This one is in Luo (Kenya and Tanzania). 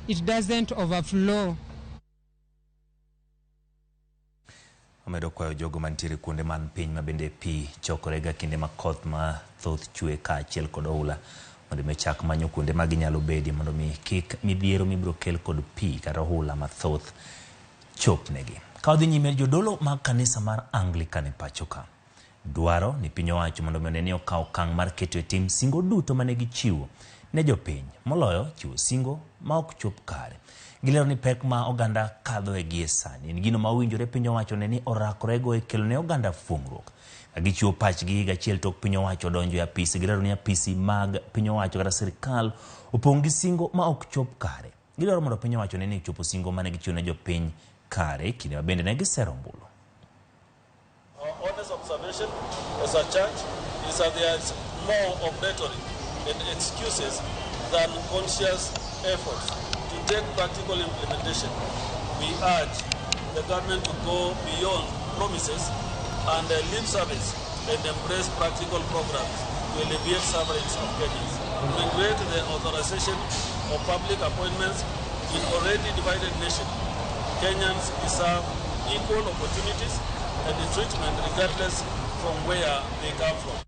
it doesn't overflow. Omedo kwayo jogo mantiere kuonde man piny ma bende pi chokorega kinde ma koth mathoth chwe kaachiel kod oula mondo mi ochak manyo kuonde ma ginyalo bedie mondo mi kik midhiero mibiro kel kod pi kata ohula mathoth chopnegi. Ka wadhi nyime, jodolo mag kanisa mar Anglican e pacho ka dwaro ni piny owacho mondo mi one ni okawo okang' mar keto e tim singo duto mane gichiwo ne jopiny moloyo chiwo singo ma ok chop kare. Gilero ni pek ma oganda kadhoe gie sani en gino ma owinjore piny owacho ne ni orakorego e kelo ne oganda fuong'ruok. Ka gichiwo pachgi higa achiel tok piny owacho donjo e apisi, gilero ni apisi mag piny owacho kata sirkal opong' gi singo ma ok chop kare. Gidwaro mondo piny owacho ne ni ochopo singo mane gichiwo ne jopiny kare kinde ma bende ne gisero ombulu. Our honest observation as a church is that there is more of rhetoric and excuses than conscious efforts to take practical implementation. We urge the government to go beyond promises and lip service and embrace practical programs to alleviate sufferings of Kenyans. Regret the authorization of public appointments in already divided nation. Kenyans deserve equal opportunities and treatment regardless from where they come from.